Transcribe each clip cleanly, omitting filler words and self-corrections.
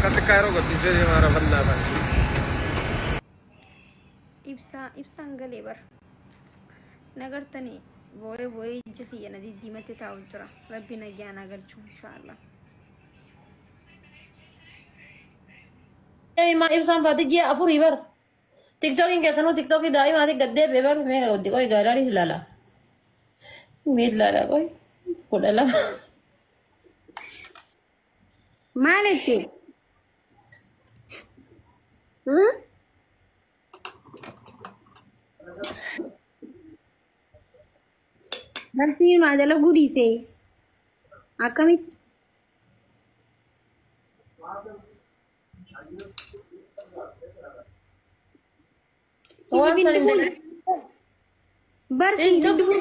Akkasi Kaayiroo gadhiisee deemaa rafannaa kan. Ibsaa ibsaan galee bara. Nagartanii boo'ee boo'ee ija kiyya na diddiimatti taa'u jira. Rabbi nagaa na galchu inshaallah. Daa'ima ibsaan baate ji'a afurii bara. Tiktookiin keessanuu tiktookii daa'imaati gad deebi'e bara meeqa godhi qoy gaalarii ilaala. Mee ilaala qoy 12. Maal itti? Barsiin maa jala gudiise? Akkamitti? Waan san hin jedhin. Barsiin Hin dhufu.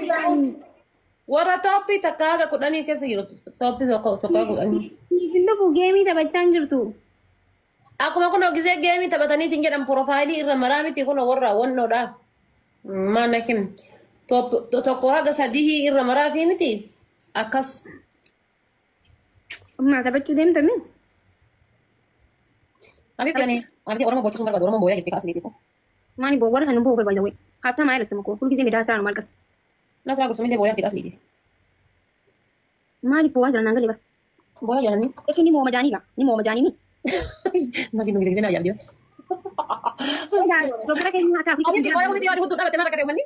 Warra tooppii takka haga 10 keessa jiru tooppii tokko tokko haga 10. Siif dhufu geemii taphachaa hin jirtu. Akkuma kun gisee geemii taphataniitiin jedhan profaayilii irra maraa miti kun warra wannoodha. Maana kim tokko haga sadii irra maraa fi miti akkas. Maa taphachuu deemta mi? Abitti ani abitti Oromoo bochisuun barbaadu Oromoo booyaa jirti kaasuu Maani boo warra kan boo barbaadu wayii. Haabtaa maa eleksama koo hulgisee midaa siraan maal qas. Nasraa gursumillee booyaa jirti kaasuu Maaliif boo'aa jiran naan galee bara. Booyaa jiranii. Jechuun ni mooma jaanii gaa ni mooma jaanii mi. Maki nuyi gidee na yaabdi. Doktara keenya haa taa'u. Abitti booyaa hundi hudduu dhaabate mara katee uummanni.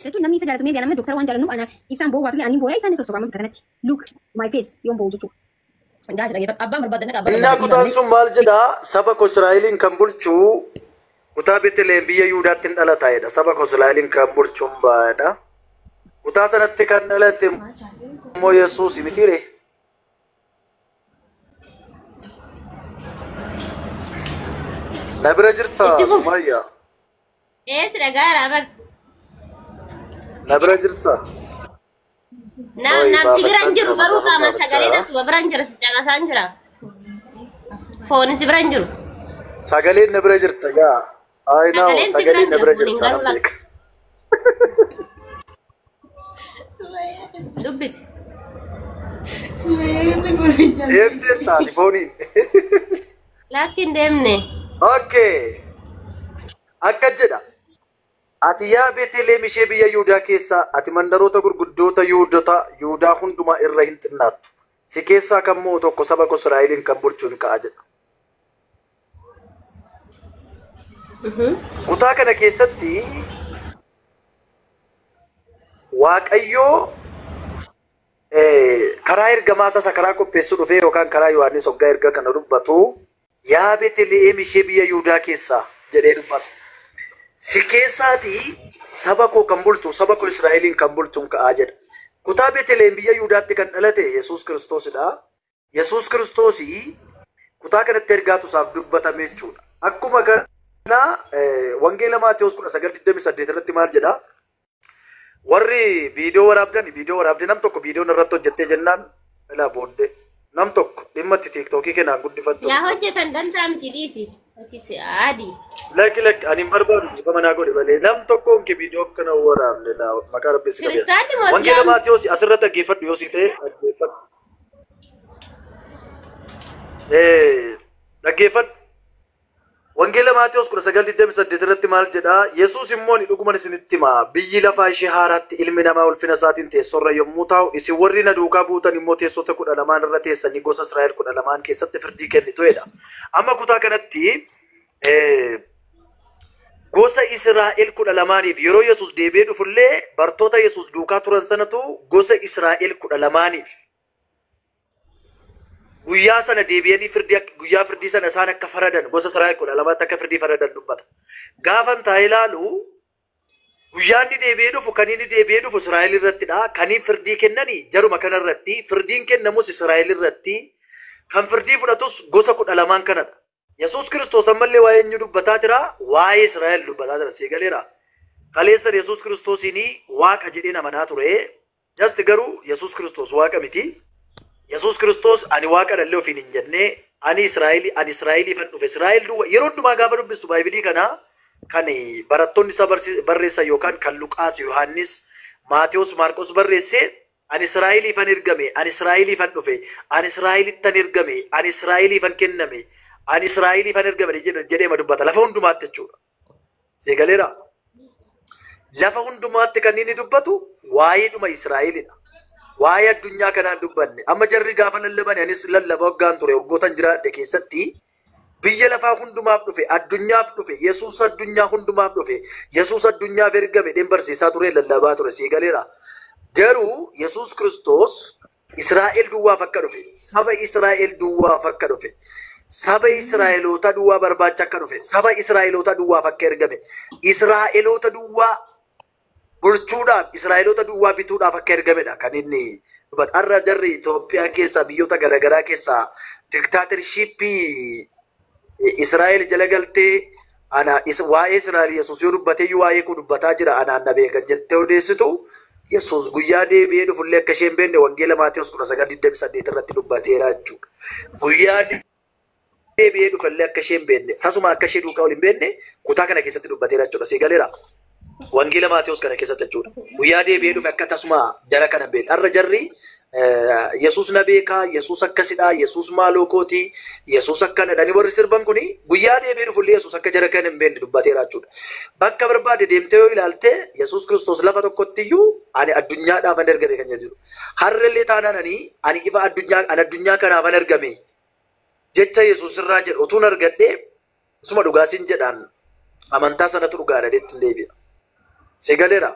Jechuun namni isa jaalatu mee namni doktara waan jaalannuuf ana ibsaan boo'aa ture ani boo'aa isaan sossobaa bakka kanatti. Look my face yoon boo'u jechuudha. Gaasi dhageeffadhu abbaan barbaadan abbaan Innaa kutaan sun maal jedhaa? Saba koo Israa'eliin kan bulchu kutaa Beetlehem biyya Yihudaatti hin dhalata jedha. Saba koo Israa'eliin kan bulchu hin baay'edha. Kutaa sanatti kan dhalate immoo Yesuus mitiire. Na bira jirta Itti fufi. Sumayyaa. Ee si dhagaara bar. Na bira jirta. Naam Oi, naam si bira hin baafachaa jiru jira garuu macaafa qaama baafachaa. sagalee asuma bira hin jira si caqasaan jira. Foon si bira hin jiru. Sagaleen na bira jirta yaa. Ayi naa Sagaleen si bira sagaleen hin na jira bira foon hin jirta garuu nan laata. beeka. Dubbisi. Deemtee taati fooniin. Lakki hin deemne. Okay. Akka jedha. Ati yaa Beetlehem ishee biyya Yihudaa keessaa ati mandaroota gurguddoota Yihudaa hundumaa irra hin xinnaattu. Si keessaa kan mo'u tokko saba koo Israa'eliin kan bulchu hin ka'a jedha. Kutaa kana keessatti Waaqayyoo karaa ergamaa isaa karaa qopheessuu dhufee yookaan karaa Yohaannis hoggaa ergaa kana dubbatu yaa Beetlehem ishee biyya Yihudaa keessaa jedhee dubbata. Si keessaatii saba koo kan bulchu saba koo Israa'eliin kan bulchu hin ka'aa jedha. Kutaa Beetlehem biyya Yihudaatti kan dhalate Yesuus Kiristoosidha. Yesuus Kiristoosii kutaa kanatti ergaatu isaaf dubbatame jechuudha. Akkuma kana Wangeela Maatewos 19:28 irratti maal jedha? Warri viidiyoo waraabdan viidiyoo waraabde nam tokko viidiyoon irratti hojjettee jennaan ilaa booddee nam tokko dhimma itti tiiktookii kennaan guddifachuu. Yaa hojjetan dantaa miti dhiisi. Yookiis adii. Lakki lakki ani hin barbaadu dhiifama naa godhi malee nam tokkoon kee viidiyoo akkana waraabne laa maqaa rabbi si qabeera. Kiristaanni moo Wangeela Islaamni? Maatewos asirratti dhaggeeffadhu yoo si ta'e dhaggeeffadhu. Dhaggeeffadhu. Wangeela Maatewos 19:28 irratti maal jedhaa? Yesuus immoo ani dhuguman isinitti hima. Biyyi lafaa ishee haaraatti ilmi namaa ulfina isaatiin teessoorra yommuu taa'u, isin warri na duukaa buutan immoo teessota 12 irra teessanii gosa Israa'el 12 keessatti firdii kennitu jedha. Amma kutaa kanatti gosa Israa'el 12 yeroo Yesuus deebi'ee dhufullee bartoota Yesuus duukaa turan sanatu gosa Israa'el 12 guyyaa sana deebi'anii firdii guyyaa firdii sana isaan akka faradan gosa Israa'el 12tti akka firdii faradan dubbata. Gaafan taa'ee ilaalu guyyaan inni deebi'ee dhufu kan inni deebi'ee dhufu Israa'el irrattidha. Kan inni firdii kennani jaruma kanarratti firdiin kennamus Israa'el irratti kan firdii fudhatus gosa 12 kanadha. Yesuus Kiristoos ammallee waa'ee eenyu dubbataa jira? Waa'ee Israa'el dubbataa jira. Seegaleera. Kaleessan Yesuus Kiristoosiin waaqa jedhee amanaa ture. Just garuu Yesuus Kiristoos waaqa miti. Yesuus Kiristoos ani waaqa dhallee ofiin hin jennee ani Israa'eliifan dhufe. Israa'el duwwa yeroo hundumaa gaafa dubbistu Baaybilii kana kan barattoonni isaa barreessan yookaan kan Luqaas, Yohaannis, Maatewos, Maarqos barreesse ani Israa'eliifan ergame, ani Israa'eliifan dhufe, ani Israa'elittan ergame, ani Israa'eliifan kenname, Ani Israa'eliifan ergame jedhee dubbata lafa hundumaatti jechuudha. Seegaleera. Lafa hundumaatti kan inni dubbatu waa'eedhuma Israa'elidha. Waa'ee addunyaa kanaan dubbanne. Amma jarri gaafa lallaban anis lallaba waggaan ture waggootan jiraadhe keessatti biyya lafaa hundumaaf dhufe, addunyaaf dhufe, Yesuus addunyaa hundumaaf dhufe, Yesuus addunyaaf ergame dheen barsiisaa ture lallabaa ture seegaleera. Garuu Yesuus Kiristoos Israa'el duwwaaf akka dhufe, saba Israa'el duwwaaf akka dhufe, saba Israa'eloota duwwaa barbaacha akka dhufe, saba Israa'eloota duwwaaf akka ergame, Israa'eloota duwwaa bulchuudhaaf, Israa'eloota duwwaa bituudhaaf akka ergamedha kan inni dubbatu. Har'a jarri Itoophiyaa keessaa biyyoota garaagaraa keessaa diktaatershiippii Israa'el jala galtee ana waa'ee Israa'el Yesuus yoo dubbateeyyuu waa'ee koo dubbataa jira anaan na beekan jettee odeessitu Yesuus guyyaa deebi'ee dhufullee akka isheen beekne Wangeela Maatewos 19:28 irratti dubbateera jechuudha. Guyyaa deebi'ee dhufullee akka isheen beekne tasuma akka ishee duukaa ol hin beekne kutaa kana keessatti dubbateera jechuudha. Si galeera. Wangeela Maatewos kana keessatti jechuudha. Guyyaa deebi'ee dhufe akka tasuma jara kana hin beekne. Har'a jarri Yesuus na beekaa, Yesuus akkasidha, Yesuus maaloo kooti, Yesuus akkanadha. Ni warri sirban kuni guyyaa deebi'ee dhufullee Yesuus akka jara kana hin beekne dubbateera jechuudha. Bakka barbaade deemtee yoo ilaalte Yesuus Kiristoos lafa tokkotti iyyuu ani addunyaadhaaf an ergame kan jedhu. Har'allee taanaan ani ifa addunyaa ani addunyaa kanaaf an ergame jecha Yesuus irraa jedhu utuun argadhee suma dhugaasiin jedhaan amantaa sanatu dhugaadha jetti hin deebi'a. Si galeera.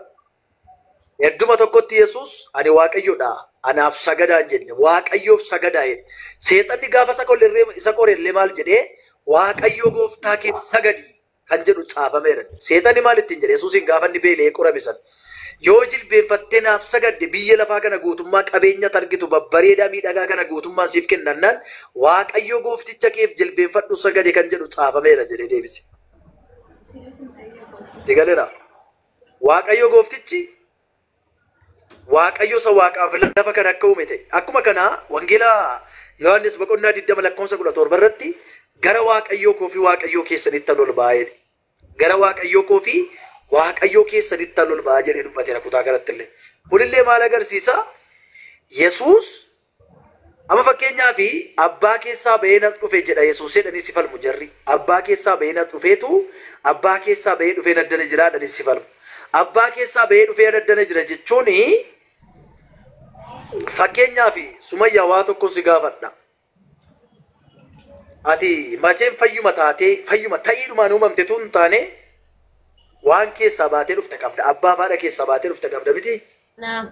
Hedduma tokkotti Yesuus ani Waaqayyoodha anaaf sagadaa hin jenne Waaqayyoof sagadaa jedhe. Seexanni gaafa isa qorellee maal jedhee Waaqayyo gooftaa keef sagadi kan jedhu caafameera. Seexanni maal ittiin jedhe Yesuusiin gaafa inni beela'ee qorame sana. Yoo jilbeenfattee naaf sagadde biyya lafaa kana guutummaa qabeenya argitu babbareedaa miidhagaa kana guutummaa siif kennannaan Waaqayyo goofticha keef jilbeenfadhu sagade kan jedhu caafameera jedhee deebise. Si galeera. Waaqayyo gooftichi Waaqayyo isa waaqaaf lafa kana akka uume ta'e. Akkuma kana Wangeela Yohaannis boqonnaa 20 lakkoofsa 17 irratti gara Waaqayyoo koo fi Waaqayyoo keessanitti ol ba'aa jedhe. Gara Waaqayyoo koo fi Waaqayyoo keessanitti ol ba'aa jedhee dubbateera kutaa kanatti illee. Kunillee maal agarsiisa? Yesuus amma fakkeenyaa fi abbaa keessaa ba'ee nas dhufe jedha Yesuus jedhanii si falmu jarri. Abbaa keessaa ba'ee nas dhufeetu abbaa keessaa ba'ee dhufee naddana jira jedhanii si falmu. Abbaa keessaa ba'ee dhufee naddana jira jechuun fakkeenyaa fi Sumayyaa waa tokko si gaafadha. Ati macheen fayyuma taatee fayyuma ta'iidhumaan uumamte tun taane waan keessaa baatee dhufte qabda. Abbaa faadha keessaa baatee dhufte qabda miti. Naam.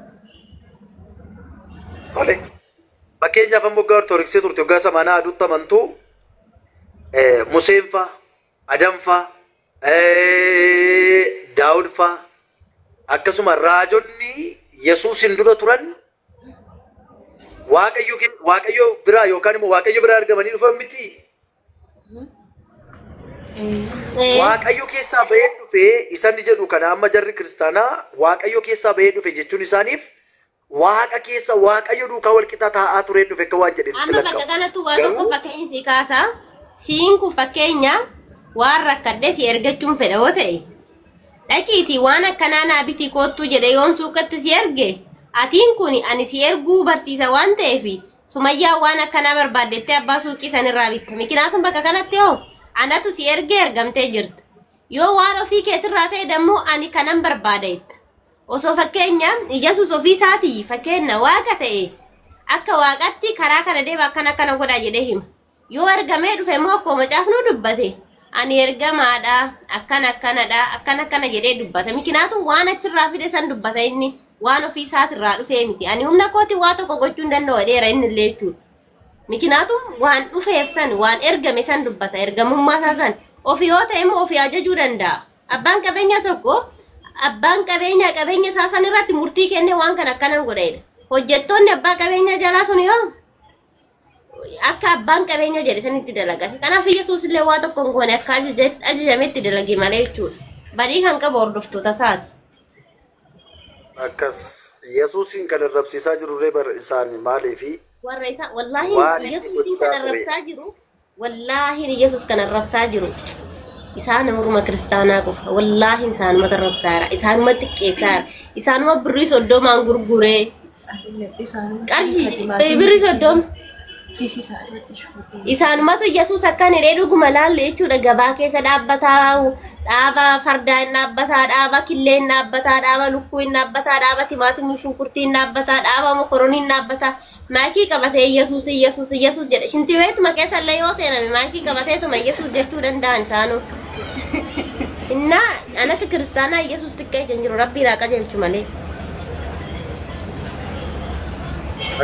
Tole. Fakkeenyaaf amma waggaa Ortodoksii turte waggaa samanaa aduutti amantuu Museen fa'a, Adam fa'a, Daawud fa'a akkasuma raajonni Yesuusin dura turan Waaqayyo biraa yookaan immoo Waaqayyo biraa argamanii dhufan miti. Waaqayyo keessaa bahee dhufee isanni jedhu kana amma jarri kiristaanaa Waaqayyo keessaa bahee dhufe jechuun isaaniif Waaqa keessa Waaqayyo duukaa wal qixa taa'aa turee dhufe akka waan jedhanitti Amma bakka lakkaa'u. kanattu waa tokko Garuu fakkeenya si kaasa. Siin kun fakkeenya waan rakkadhe si ergachuun fedha yoo ta'e. Dhaqiitii waan akkanaa naa bitii koottuu jedhe yoon suuqatti si erge. Atiin kun ani si erguu barsiisa waan ta'eef Sumayyaa waan akkanaa barbaaddettee abbaa suuqii sanirraa bitte. Mikinaatuun bakka kanatti hoo anatu si ergee ergamtee jirta. Yoo waan ofii keetirraa ta'e dammoo ani kanan barbaada jetta. Osoo fakkeenya Yesuus ofii isaatii fakkeenya waaqa ta'e akka waaqatti karaa kana deema akkana akkana godhaa jedhee hima. Yoo ergamee dhufe immoo akkuma macaafnuu dubbate ani ergamaadha akkana akkanadha akkana akkana jedhee dubbata. Mikinaatuun waan achirraa fide san dubbata inni waan ofii isaatirraa dhufee miti. Ani humna kootiin waa tokko gochuu hin danda'u jedheera inni illee jechuudha. Mikinaatuun waan dhufeef san waan ergame san dubbata ergamummaa isaa san ofii yoo ta'e immoo ofii ajajuu danda'a. Abbaan qabeenyaa tokko abbaan qabeenyaa qabeenya isaa san irratti murtii kennee waan kana akkanan godha jedha. Hojjettoonni abbaa qabeenyaa jalaa sun yoo akka abbaan qabeenya jedhe sanitti dalagate. Kanaaf Yesuus illee waa tokko hin goone akka ajajametti dalage malee jechuudha. Badii kan qabu hordoftoota isaati. Akkas Yesuusiin kan arrabsiisaa jirurree bar isaanii maaliifi Warra isaa wallaahi waan inni Yesuusiin kan gochaa ture. arrabsaa jiru wallaahi Yesuus kan arrabsaa jiru isaan morma kiristaanaa qofa wallaahi isaanuma arrabsaa jira isaanuma xiqqeessaa jira isaanuma birrii 30n gurguree qarshii birrii 30. Isaanumatu Yesuus akkan hidhee dhuguma laalle jechuudha gabaa keessa dhaabbataa, dhaaba fardaa hin dhaabbataa, dhaaba killee hin dhaabbataa, dhaaba lukkuu hin dhaabbataa, dhaaba timaatimii shunkurtii hin dhaabbataa, dhaaba mokoroonii hin dhaabbataa. Maakii qabatee Yesuus Yesuus Yesuus jedha. Shintibeetuma keessa illee yoo seename maakii qabateetuma Yesuus jechuu danda'an isaanuu. Innaa an akka kiristaanaa Yesuus xiqqeessa hin jiru rabbiin haa qajeelchu malee.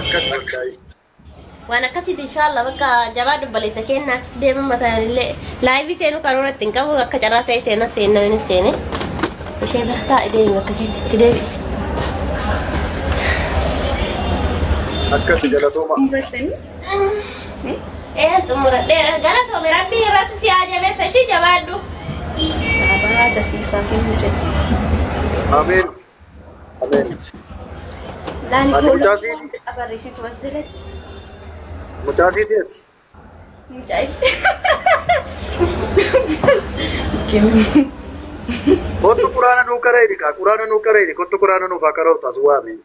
Akkas wallaahi. Waan akkasiiti inshallah bakka jabaa dubbaleessa kennaatis deeman mataan illee laayivii seenuu karoora ittiin qabu akka carraa ta'e seena seenna inni seene ishee bira taa'e deemi bakka keetitti deebi. Akkas galatooma. Een xumuradheera galatoome rabbii irratti si haa jabeessa ishii jabaadhu. Sabaata siifaa kennu jedhu. Ameen. Ameen. Laani Ati mucaa siiti? Barreessitu as jalatti. Mucaa siiti ati? Mucaa Kottu quraana nuu qara'e kaa quraana nuu qara'e kottu quraana nuuf haa qara'u taas waami.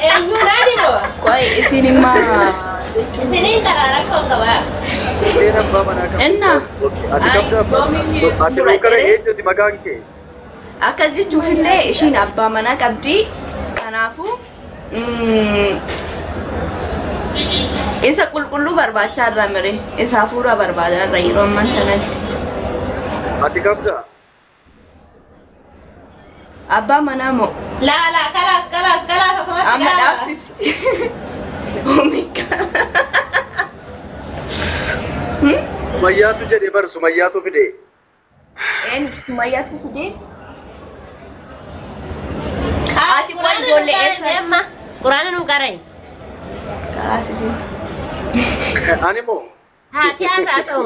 Eenyu naani moo? Qoy isin immaa Isiniin karaa rakkoon qabaa. Isheen abbaa manaa qabdi. Enna. Okay. Ati qabdu abbaa manaa. Ati nuu qara'e eenyuti maqaan kee? Akkas jechuufillee ishiin abbaa manaa qabdi. Kanaafuu isa qulqulluu barbaachaa irraa mire isa hafuura barbaadaa irra yeroo ammaan kanatti. Ati qabdaa? Abbaa manaa moo? Laa laa kalaas kalaas kalaas asumatti Amma kalaas. dhaabsisi. Oh my God. Sumayyaatu jedhe bar Sumayyaatu fide. Een Sumayyaatu fidee? Ati Ati qoy ijoollee eessa? Amma quraana nuu qara'e. Kalaas isin. Ani moo? Haati haa ta'u.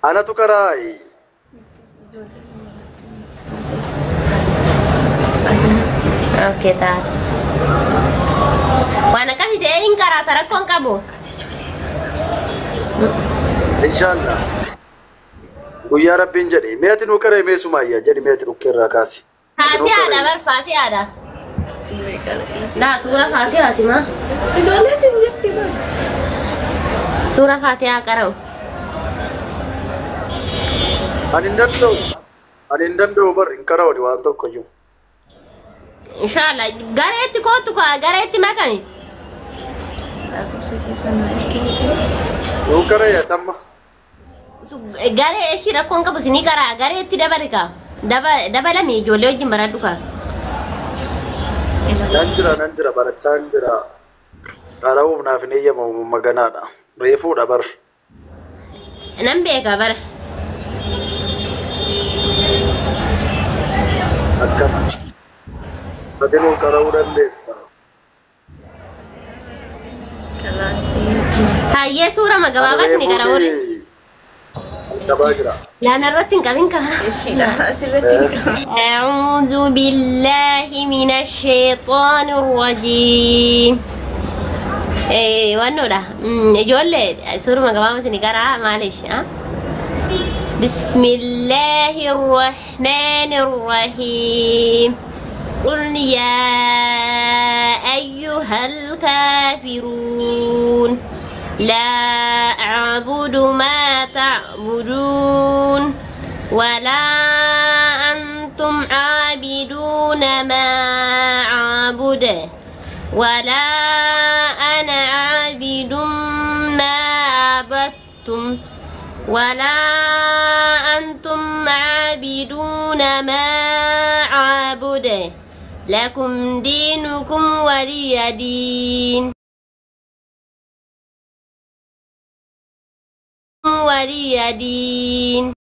Anatu qaraa'i. Okay taate. Waan akkasii ta'ee hin qaraata rakkoon qabu. Inshallah. Guyyaa Rabbiin jedhe mee ati nuu qara'e mee Sumayyaa jedhi mee ati dhukkee irraa kaasi. Ati nuu Haati haadha qara'e. bar faati haadha. Laa suura faati haati maa? Ijoollee isin jirti bar. Suura faatihaa qara'u. Ani hin danda'u. Ani hin danda'u bar hin qara'u waan tokko iyyuu. Inshallah gareetti kootu kaa gareetti makami. Lakkoofsa keessan na ergee. Nuu qara'e atamma. Garee ishii rakkoon qabu isinii qaraa gareetti dabali kaa. Dabalami ijoollee wajjin baradhu kaa. Nan jira nan jira barachaa hin jira. Qara'uuf naaf hin eeyyamamu maganaadha. Reefuudha bar. Nan beeka bara. Akkana. Ati nuu qara'uu dandeessa. Hayyee suura magabaabaas ni qara'uure. Qabaa jira. Laana irratti hin qabin kaa. Ishiidha asirratti hin qabu. أعوذ بالله من الشيطان الرجيم. إيه ونودا ijoollee suuruma gabaabaa isin qaraa maalish ah بسم الله الرحمن الرحيم قل يا أيها الكافرون لا أعبد ما تعبدون ولا أنتم عابدون ما أعبد ولا أنا عابد ما عبدتم ولا أنتم عابدون ما أعبد لكم دينكم ولي دين ولي دين.